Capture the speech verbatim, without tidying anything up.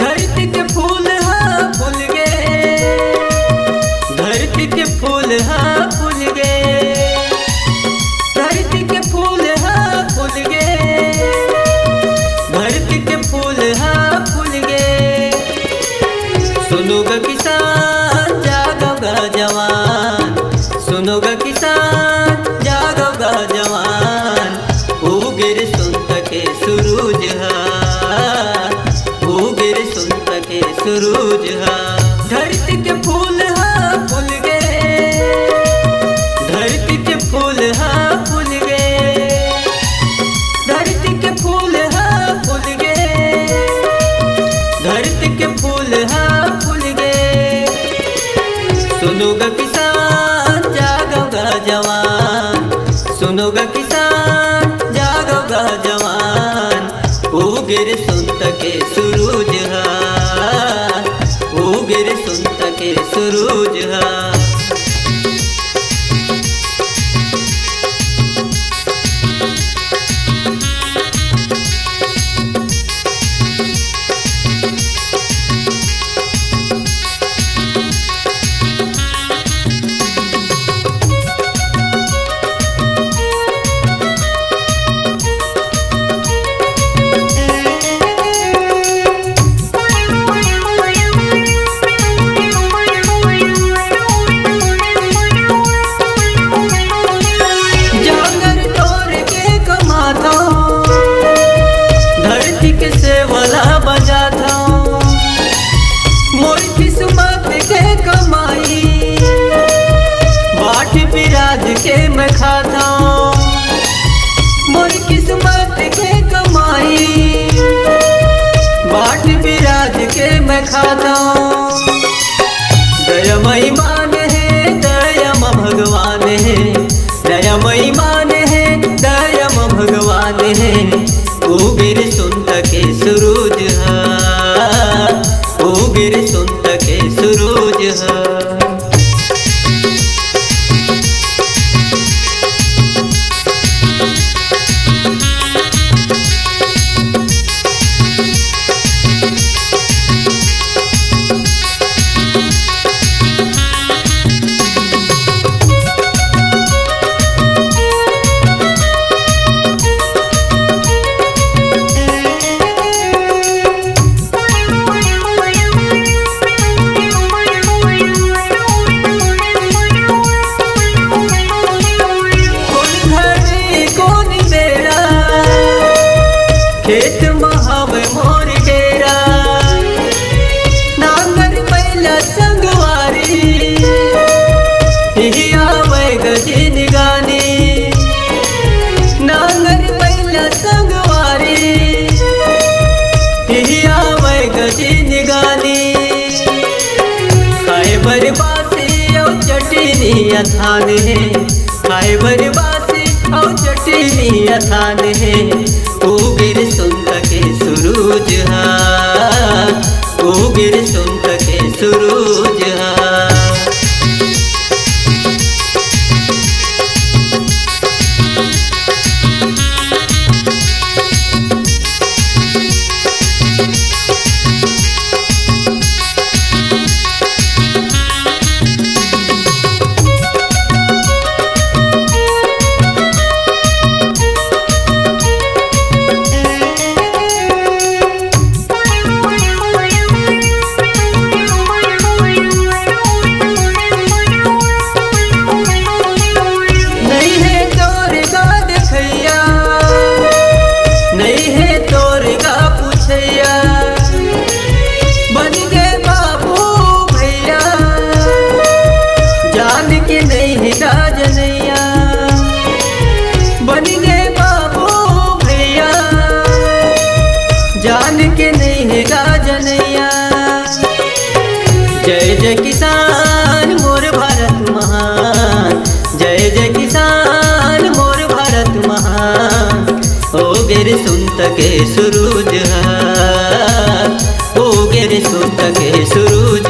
धरती के फूल ह फूल गे, धरती के फूल ह फूल गे, धरती के फूल ह फूल गे, धरती के फूल ह फूल गे। सुनो ग किसान, जागो ग जवान, सुनो ग किसान, जागो ग जवान। उगे रे सुनत के सुरूज ह, उगे रे सुनत के सुरूज ह। धरती के फूल ह फूल गे, धरती के फूल ह फूल गे, धरती के फूल ह फूल गे, धरती के फूल ह फूल गे। सुनो ग किसान, जागो ग जवान, सुनो ग किसान, जागो ग जवान। उगे रे सुनत के सुरूज ह, उगे रे सुनत के सुरूज ह। जांगर टोर के कमाथंव, धरती के सेवला बजाथंव। मोर किस्मत के कमाई, बाट बिराज के मैं खाथंव। मोर किस्मत के कमाई, बाट बिराज के मैं खाथंव। दया महिमान हे, दया म भगवान हे, दया महिमान हे, दया म भगवान हे। उगे रे सुनत के सुरूज ह, उगे रे सुनत के सुरूज ह। कोन घड़ी कोन बेरा, खेत म हवे मोर डेरा। नांगर बइला संगवारी, इही आवय ग जिनगानी। नांगर बइला संगवारी, इही आवय ग जिनगानी। खाए बर बासी अउ चटनी अथान हे, खाए बर बासी अउ चटनी अथान हे। उगे रे सुनत के सुरूज ह, उगे रे सुनत के सुरूज ह। के सूरज हा, उगे रे सुत के सूरज